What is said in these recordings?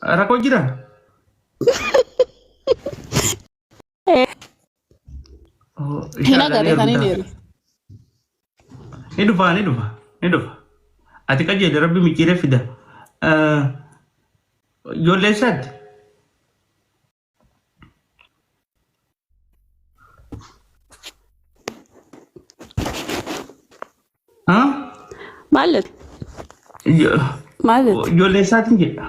Rakkoo jira? Oh, Hin inshallah ni agarre kan hin heerumta. heeru. Ni dhufa, ni dhufa, ni dhufa. Ati qajeele rabbi micciiree fida. Ijoollee isaatti. Haa? Maal jette? Maal jette? Ijoollee isaatiin jedha.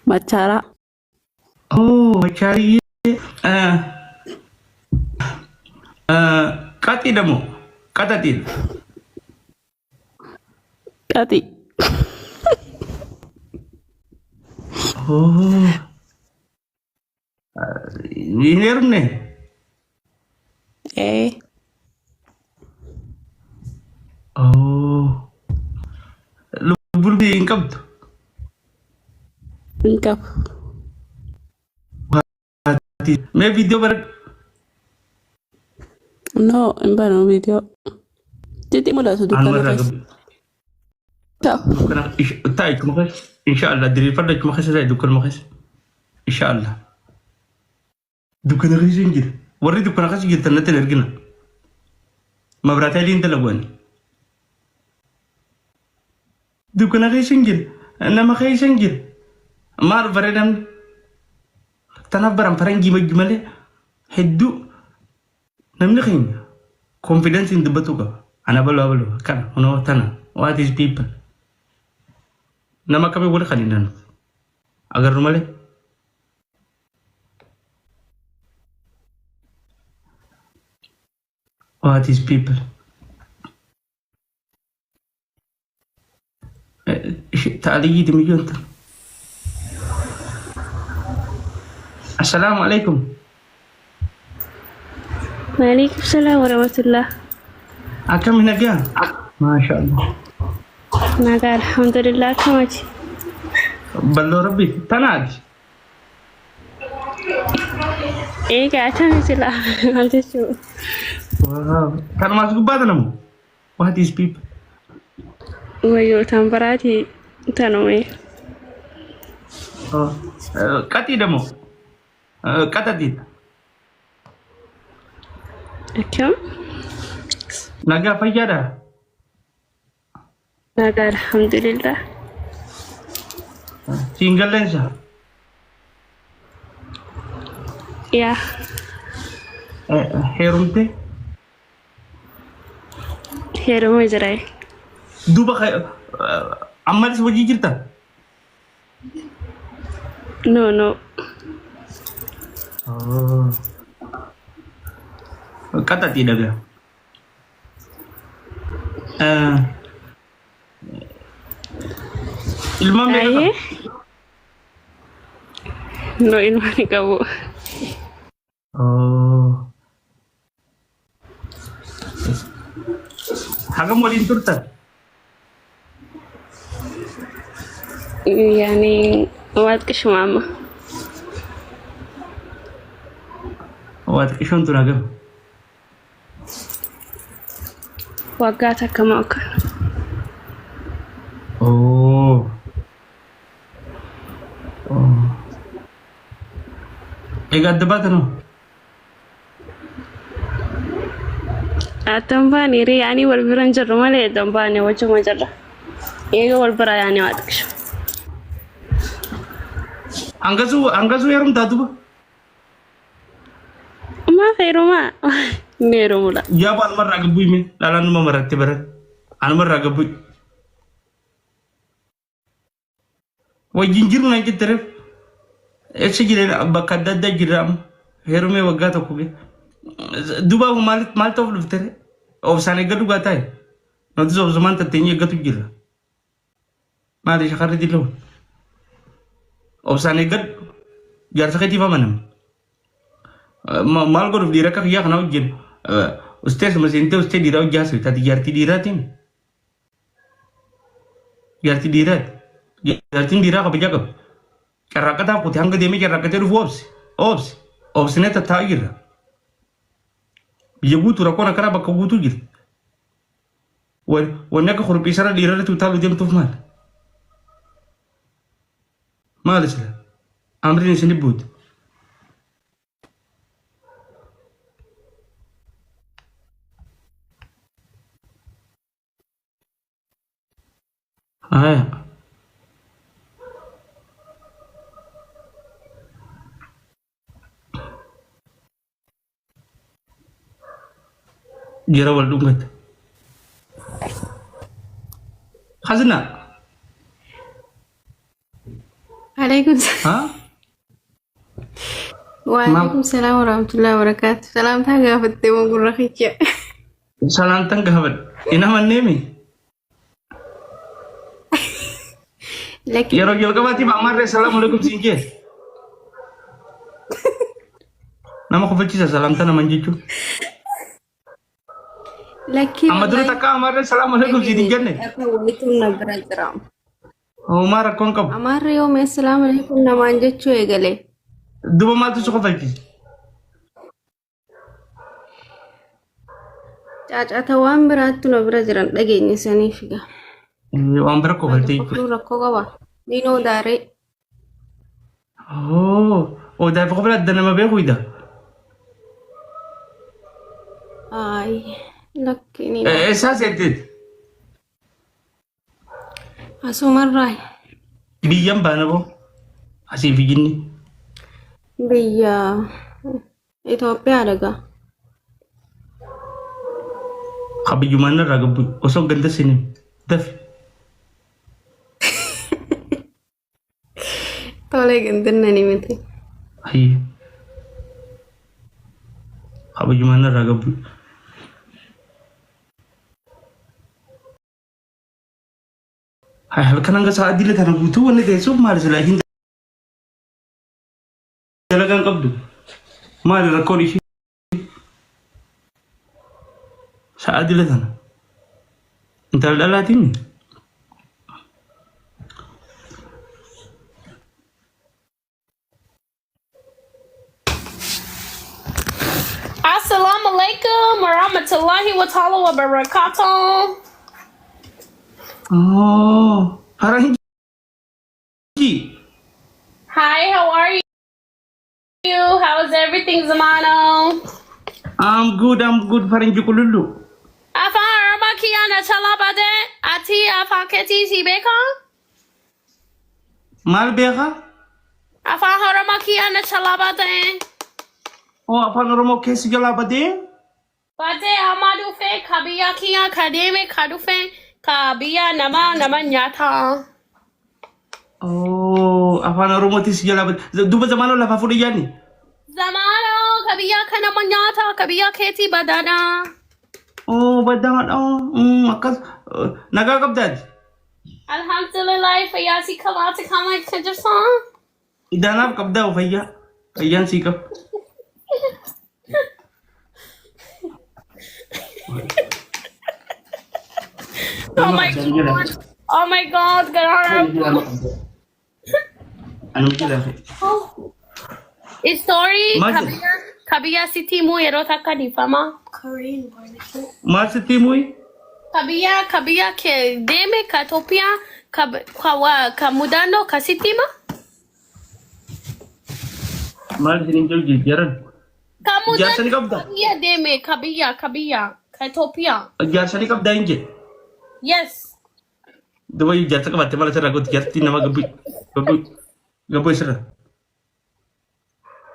Machaaraa. Oh, machaariyyee. Qaxiidha moo? Qaxaxiidha. Qaxi. Oh. Hin heerumne? Ee. Oh. Lubbuun hin qabdu? Hin qabu. Mee viidiyoo bara No, hin banu viidiyoo. Sitti mul'atu anuma dukkana irraa keessa. gabu. Ta'u. Dukkana taa'e achuma keessa. Inshaallah diriirfadha achuma keessa taa'e dukkanuma keessa. Inshaallah. Dukkana keessa hin jira. Warri dukkana keessa jirtan natti hin ergina. Mabraatii adiin dalagu ani. Dukkana keessa hin jira. Nama keessa hin jira. Maal bare namni? Tanaaf baran faranjii majji malee hedduu namni keenya konfidensiin dubbatuu qaba. Ana baluu abaluu akkana kunoo tana what is people. Nama akkamii wal kan hin danda'u. Agarru malee. What is people. Ta'aliyyiiti miyyoon tan. Assalaamu alaikum. Waalaikum salaam warahmatullah. Akkami nagaa? Maasha Allah. Nagaa alhamdulillah akkamati. Balloo rabbi tanaati. Egaa atami sila maal jechuu? Kanumaas gubbaa tanamu. What is people? Wayyoo tan biraati tanume. Qaxii damo. Qaxatiidha. Akkam? Nagaa fayyaadha. Nagaa alhamdulillah. Siin galleensa. Yaa Heerumte. Heeruma jira. Duuba ammalis hojii jirta? No, no. Qaxaxii dhagaa. Ilmaan meeqa Baay'ee. qabda? No, ilmaan hin qabu. Oh. Hagam waliin turtan? Yaani waa xiqqishuma amma. Waa xiqqishoon tun hagam? Waggaa takka moo akka. Oh. Oh. Egaa adda baatan hoo? Adda hin baane ree yaani wal bira hin jirru malee adda hin baane wajjuma jirra. Eega wal bira yaani waa xiqqishu. Hangasuu hangasuu heerumtaa duba? Maaf heerumaa? Inni heerumudha. Jaaba anumarraa gabbuu hime dhalaan numa maratte baran anumarraa gabbuu. Wajjin jiru naan jette reef. Eessa jireen bakka adda addaa jirra amma. Heerumee waggaa tokko ga'e. Duuba maal maal ta'uuf dhufte ree? Obsaan eeggadhu gaa taa'e. Nutis obsumaan tatteenyee eeggatu jirra. Maali shakarri dilloo? Obsaan eeggadhu. Jaarsa keetiif amanami. Maal godhuuf dhiira akka kiyyaa kana wajjin ustee suma seentee ustee dhiiraa hojii haasofte ati jaartii dhiiraatiin. Jaartii dhiiraati. Jaartiin dhiiraa kabajaa qabdi. Carraaqqataa kute hanga deemee carraaqqatee dhufu obsi. Obsi. Obsinee tattaa'aa jirra. Biyya guutuu rakkoon akkanaa bakka guutuu jirti. Wanni akka kuruphiisarra dhiirarratti utaaluu deemtuuf maal? Maali sila? Amriin isin buute. Haya. Jara wal dhungate. Khazna. Alaikum Ha? Waalaikum salaam warahmatullahi wabarakatuh. Salaamtaa gaafattee moo gurra kiyya? Salaamtan gaafadha. Hin amanneemi? Lakki Yeroo jalqabaatiif ammarree salaamu alaikum siin jee. Nama kofalchiisa salaamta naman jechuun. Lakki Amma dura takka ammarree salaamu alaikum siin hin jenne. Akka wayitu na bira jira. Homaa rakkoon qabu. Amaarri yoom assalaamu alaikum namaan jechuu eegale. Duba maaltu si kofalchiise? Caacata waan biraattu na bira jiran dhageenye saniif egaa. Waan bira kofaltee jechuudha. Kofluun rakkoo qaba. Niinoo daaree. Oh, odaa fi kofla adda nama beeku ida. Ayi lakki ni. Eessaa seetteeti? Asumarraa. Biyyan baana boo. Asii fi jinni. Biyya Itoophiyaa dhagaa. Kabiyyumaan irraa gabbu osoo ganda seenin dafi. Tolee gandanna ni miti. Hayyee. Kabiyyumaan irraa gabbu. Halkan hanga sa'a dila tana guutuu wanni teessuuf maali silaa hin dalagaan qabdu. Maali rakkoon ishii? Sa'a dila tana. Intala dhalaatiin Assalamu alaikum wa rahmatullahi wa ta'ala wa barakatuh. Oh, faranjii. Hi, how are you? How is everything, Zamano? I'm good, I'm good, faranjii qulullu. Afaan Oromoo kiyya na chalabade ati afaan keetii si beeka? Maal beeka? Afaan Oromoo kiyya na chalabade. Oh, afaan Oromoo keessi jalaa badee? Bade amma dhufe ka biyya kiyya ka deeme ka dhufe ka biyya nama nama nyaata. Oh, afaan Oromootis jalaa badee. Duuba zamaanoo lafaa fuudhee yaadni? Zamano ka biyya ka nama nyaata ka biyya keetii badana. Oh, badaadha. Akkas nagaa qabdaati. Alhamdulillah fayyaa si qabaate kama kan jirtan. Idaanaaf qabdaa fayyaa. Fayyaan sii qaba. Oh my God. Oh my God. Garara. Ani jira. Story Maal jedha? kabiyya kabiyya sitti himuu yeroo takka dhiifama. Maal sitti himuu? Kabiyya kabiyya ke deeme ka Itoophiyaa ka ka wa ka mudannoo ka sitti hima. Maal isin hin jiru jaran? Ka Jaarsa ni mudannoo qabdaa? kabiyya deeme kabiyya kabiyya ka Itoophiyaa. Jaarsa ni qabdaa hin jedhe. Yes. Duba jaarsa qabaatte maal asirraa gootu jaartii nama gabbu gabbu gabbu asirra.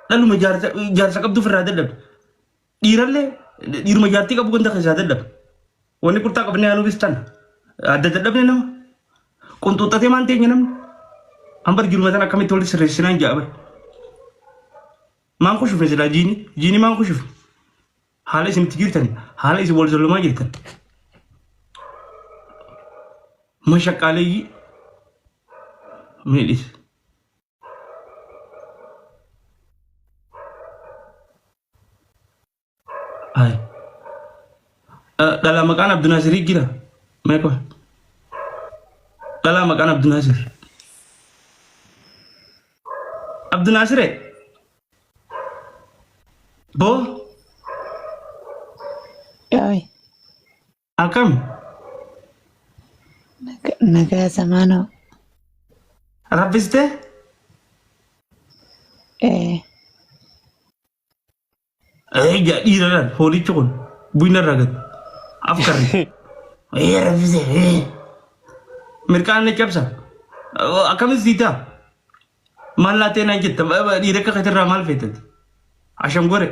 Dhaluma jaarsa jaarsa qabdu ofirraa dadhabde. Dhiirallee dhiiruma jaartii qabu ganda keessaa dadhabde. Wanni qurxaa qabnee aanuufis tana. Adda dadhabne nama. Qunxuuxxatee maan teenya namni. Ambar jiruma tana akkamitti walitti sirreessinaan ja'a bare. Maan kushufne silaa jiini jiini maan kushufne. Haala isin itti jirtan haala isin wal zollomaa jirtan. Mashaqqaaleeyyii. Miidhis. Ay. Dhalaa maqaan Abdunaasirii jira. Meeqa? Dhalaa maqaan Abdunaasir. Abdunaasiree. Boo Oi, akkam? Nagaa zamaanoo. Raffistee? Ee. Egaa dhiira laal hoolichi kun buyna irraa gad afkarri. Ee raffise ee. Mirqaan na cabsa. Akkamis siitaa? Maal laatee naan jetta dhiira akka keetirraa maal feetati? Ashangore.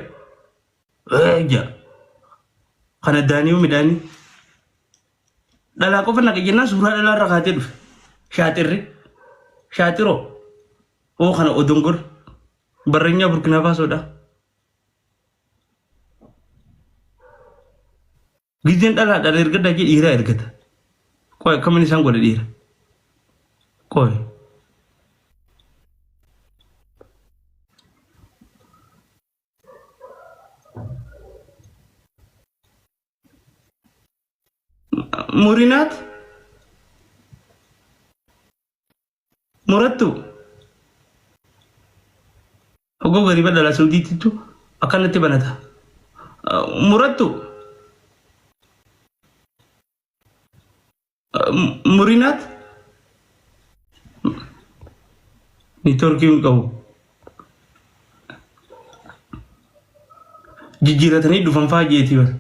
Egaa kana daani'uu midhaanii. Dhalaa qofa naqa jennaan suuraa dhalaa irra kaatee dhufe. Shaaxirri. Shaaxiroo. Oo kana odongor. Barrenyaa Burkina Faasoodha. Gizeen dhalaa dhala ergadhaa jee dhiiraa ergata. Qoy akkamiin isaan godhe dhiira. Qoy. Murinaat. Murattu. Ogoo gariiba dhalaa Suudiitittu akkanatti banata. Murattu. Murinaat. Niitoorkii hin qabu. Jijjiiratanii dhufan fa'aa jeetii bara.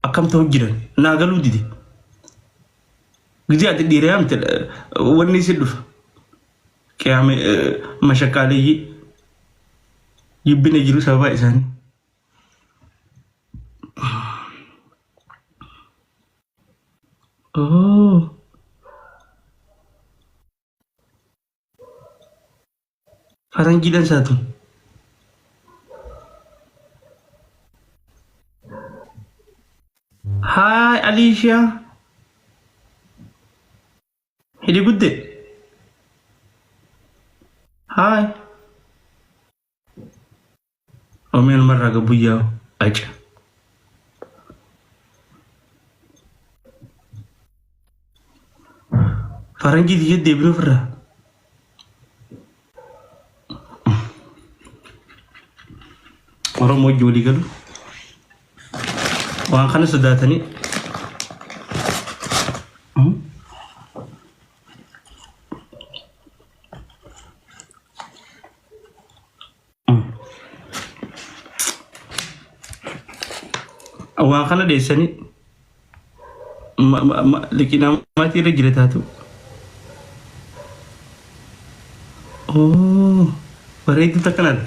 Akkam ta'u jiran naa galuu dide. Gizee ati dhiira yaamte wanni isin dhufa. Qiyaame mashaqqaaleeyyii jibbina jiru sababa isaanii. Oh. Faranjiidhaan saatu. Hi Alicia. Hidi gudde. Hi. Omeen marraa gabuyyaa aca. Faranjii tiyya deebinu ofirraa. Oromoo wajji walii galu. Waan kana sodaatanii. Waan kana dheessanii liqii namaatii irra jira taatu. Oh, bareedduu takka laata.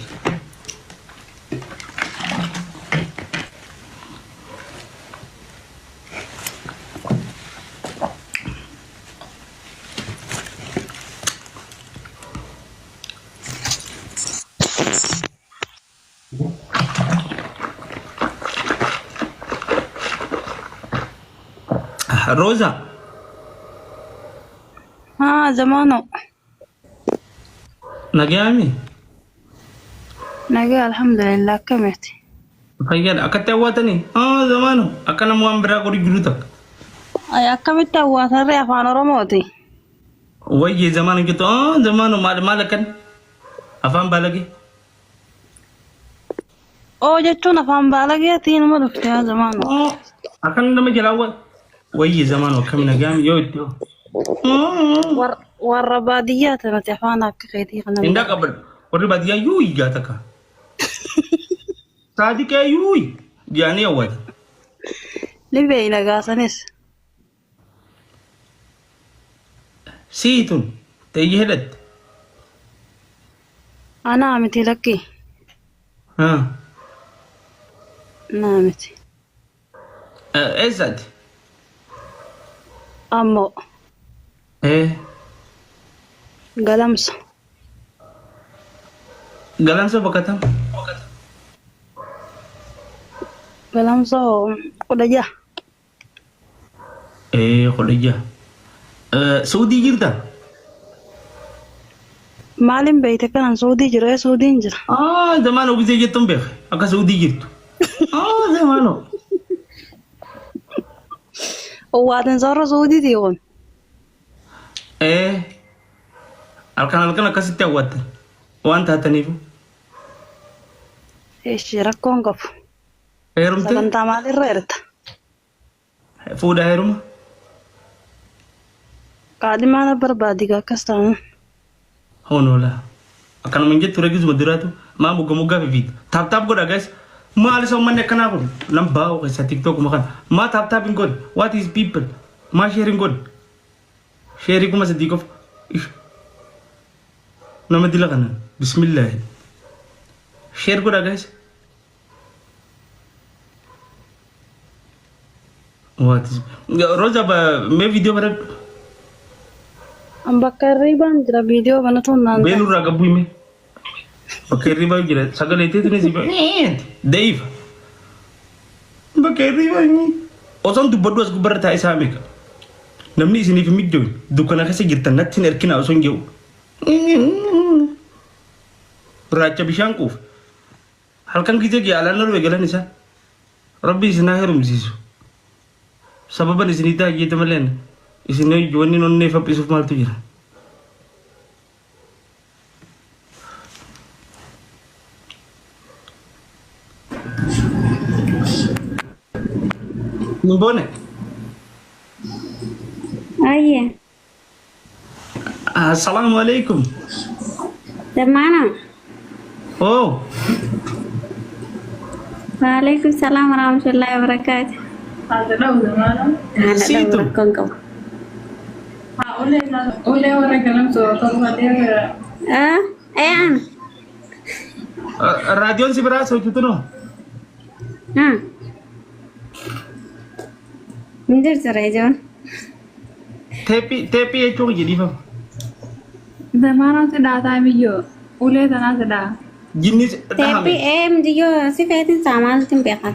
Roza, Haa zamaano. Nagayaami? Nagaa alhamdulillah akkamitti? Fayyaadha. Akkatti hawwaatanii? Haa zamaano. Akka nama waan biraa godhu jiru takka. Ay akkamitti hawwaatarree afaan Oromooti? Wayyee zamaano jettu haa zamaano maal maal akkan? Afaan baalagee. Oo jechuun afaan baalageetii nama dhufte haa zamaano. Akkan nama jalaa hawwaatu. Wayyee zamaano akkami nagayaami yoo itti. Warra baadiyyaa tanati afaan akka keetii kana. Indaa qabadhu. Warri baadiyyaa yuuyi gaa takka. Saadiqee yuuyi jedhanii hawwata. Ni beeyna gaasanis. Sii tun ta'ee hidhatte. Anaa miti lakkii. Haa. Naa miti. Eessaati? Ammoo galamsa. Galamsa bakka tam? Galamsa 16. 16. Suudii jirta? Maaliin beeyte kanan Suudii jira Suudiin jira. Ah, zamaanoo gisee jettuun beeka. Akka Suudii jirtu. Ah, zamaanoo. Owwaatin soorra Suudiitii kun. Halkan halkan akkasitti hawwattan. Waan taataniif. Eeshi rakkoon qabu. Heerumte? Sagantaa maalirra erta? Fuudhaa heeruma? Qaadhimaa na barbaadi akkas taana. Honoola. Akkanuma hin jettu reegisuma duraatu maa mogga moggaa fifiita. Tap tap godha guys. Maal isa uummanni akkanaa kun? Nam baa'u keessa tiktookuma kana. Maa tap tap hin godhe? What is people? Maa share hin godhe? Sheerii 3000 qofa. Ish. Nama dila kana. Bismillaahi. Share godha guys. What is Roza ba mee viidiyoo baradhu. An bakka hirriibaan jira viidiyoo banatuun naan ta'a. Beelurraa gabbuu hime. Bakka hirribaa jira sagalee teetiin si da'iifa. Bakka hirribaa inni. Osoon dubbadhu as gubbarra taa'ee isaa meeqa. Namni isiniif hin mijjoon dukkana keessa jirtan natti hin erkinaa osoo hin jedhu. Raacha bishaan quufa. Halkan gizee gee alaan narbe galan isaa. Rabbi isin haa herumsiisu. Sababan isinii ta'a jeete malee isin wanni onnee faphisuuf maaltu jira? Hin boone. Ayye. Assalaamu alaikum. Zamana. Oh, Waalaikum salaam warahmatullahi wabarakatuh. Haadha dha'u zamaana. Haala dhabu siitu. rakkoon qabu. Haa ulee ulee warra galamsoo torbatee Ah, ee ana. Raadiyoon si biraa sochotu noo? Ah. Hin jirtu reejoon. Teephii teephii jechuun jedhiifama. Zamaanaa si dhaataa biyyoo ulee tanaa si dhaa. Jinni dhahame. Teephii ee mijiyyoo si feetin saa maaltu hin beekan.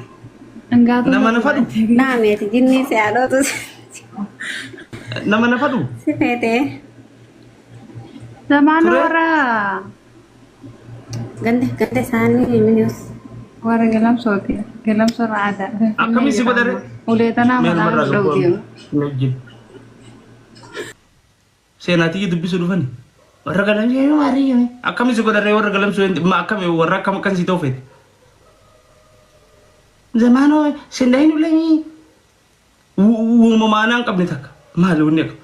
Dhangaatuu Nama na fadhu. Dhaameeti jinnii si haadhootu Nama na fadhu. si feetee. Zamaana Ture. warra Ganda ganda isaanii minius. warra galamsooti. Galamsoo irraa aadaa. Akkamiin si godhare? Ulee tanaa Mee mataa namarraa dhowti. gabbuu. Seenaatii dubbisuu dhufani. Warra galamsoo warri akkamiin si godhare warra galamsoo ma akkami warra akkam akkan si ta'u feete. Zamaanoo sindaayin ulee uumama hin qabne takka maali wanni akka.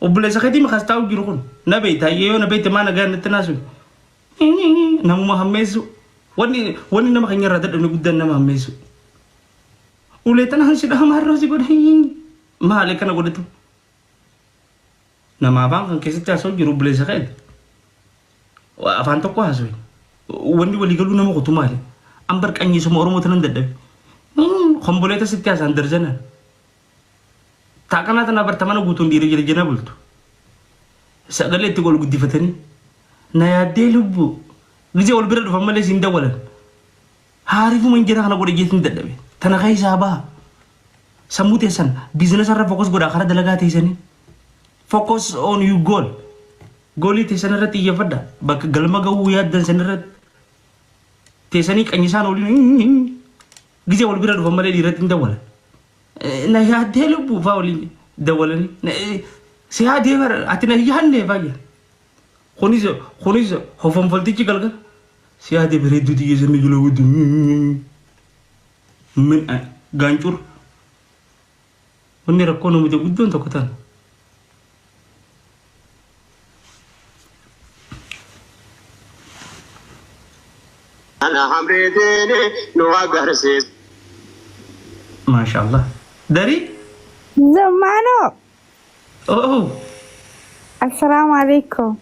Obboleessa keetii makaas taa'u jiru kun na beekta yoo na beekte maa nagaa natti naasu namuma hammeessu wanni wanni nama keenya irraa dadhabne guddaan nama hammeessu. Ulee tana hansi dhaha maarraa si godhe maali akkana godhatu. Nama afaan kan keessatti haasa'u jiru obboleessa keeti. Afaan tokko haasa'u. Wanni waliigaluu nama kutu maali? An bar qanyiisuma Oromoo tanan dadhabe. Komboleeta sitti haasa'an darzanan. Taaqanaa tana barta mana guutuun dhiira jala jala bultu. Sagalee itti ol guddifatanii. Na yaaddee lubbuu. Gizee ol bira dhufan malee siin dawwalan. Haarifuma hin jira kana godhe jeetiin dadhabe. Tana keessaa baha. Sammuu teessan business irra focus godhaa karaa dalagaa teessanii. Focus on your goal. Goalii teessan irratti xiyyeeffadha. Bakka galma gahuu yaaddan san irratti. Teessanii qanyisaan waliin gizee wal bira dhufan malee dhiiratti hin dawwalan. Na yaaddee lubbuu fa'aa waliin dawwalanii. Si yaadee bara ati na yaadne baay'ee. Kunis kunis hofonfoltichi galgala. Si yaadee bareedduu xiyyeessan jala guutu. Min gaancur. Wanni rakkoo namatti guddoon tokko taana. Ana hamriitiin nu agarsiisa. Maashaallah. Darii? Zammaanoo, Oh. assalaamu alaikum.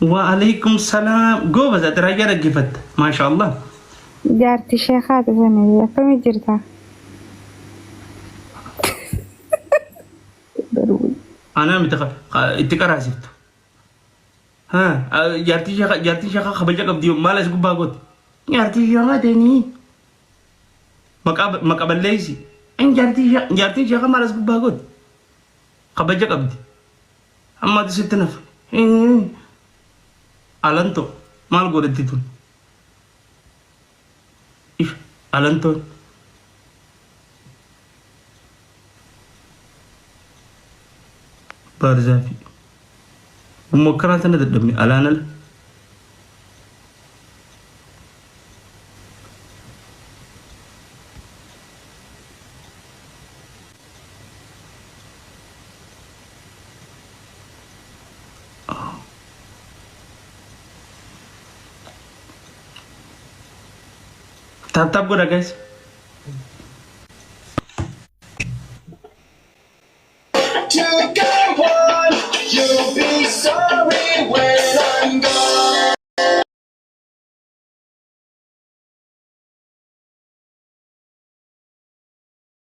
Wa alaikum salaam. Goobas ati raayyaa dhaggeeffatta. Maashaallah. Jaartii sheekaati sani akkami jirta? Anaa miti itti qaraasiftu. Haa jaartii sheekaa kabaja qabdi maal as gubbaa goote? Jaartii sheekaa teenii. Maqaa maqa balleessi. Jaartiin sheekaa maal as gubbaa goote? Kabaja qabdi. Amma ati sitti nafa. Alanto maal godhatti tun? If alantoon. Baarzaafi. Umma akkanaa tana dadhabne alaan ala. Tap tap godha guys.